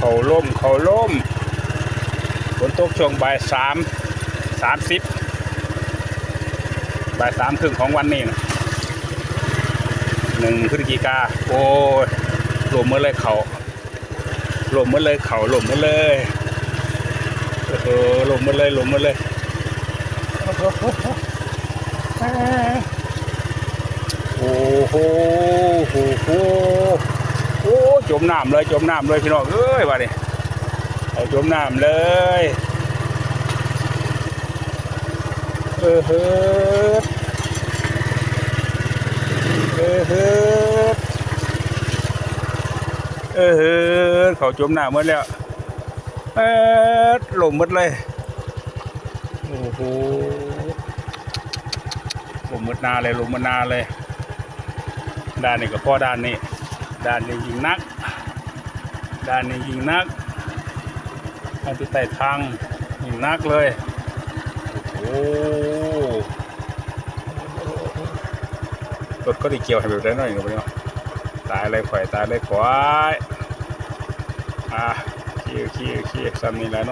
ເຂົ້າລົມ ເຂົ້າລົມ ຝົນຕົກຊ່ວງບ່າຍສາມ ສາມສິບ ບ່າຍສາມເຄິ່ງຂອງວັນນີ້ນະ ໜຶ່ງ ພຶສຈິກາ. ໂອ້ຍ ລົມໝົດເລີຍເຂົ້າ ລົມໝົດເລີຍເຂົ້າ ລົມໝົດເລີຍ ເອີ ລົມໝົດເລີຍ ລົມໝົດເລີຍ. ໂອ້ໂຫ ໂອ້ໂຫ ໂອ້ ຈົມນ້ຳເລີຍ ຈົມນ້ຳເລີຍ ພີ່ນ້ອງເອີຍ ບາດນີ້ ເຂົ້າຈົມນ້ຳເລີຍ. ເອີເຮີດ ເອີເຮີດ ເອີເຮີດ ເຂົ້າຈົມນ້ຳໝົດແລ້ວ. ເອີ ລົມໝົດເລີຍ ໂອ້ໂຫ ລົມໝົດໜ້າເລີຍ ລົມໝົດໜ້າເລີຍ. ດ່ານນີ້ກໍພໍດ່ານນີ້ ດ່ານນີ້ຍິ່ງໜັກ ດ່ານນີ້ຍິ່ງໜັກ ທາງທິດໃຕ້ທາງຍິ່ງໜັກເລີຍ. ໂອ້ ລົດເຂົາຊິກ່ຽວໃຫ້ແບບໃດເນາະ ນີ້ເນາະ. ຕາຍເລີຍຂ້ອຍ ຕາຍເລີຍຂ້ອຍ. ອ່າ ໂອເຄ ໂອເຄ ໂອເຄ ສ່ຳນີ້ແຫຼະເນາະ.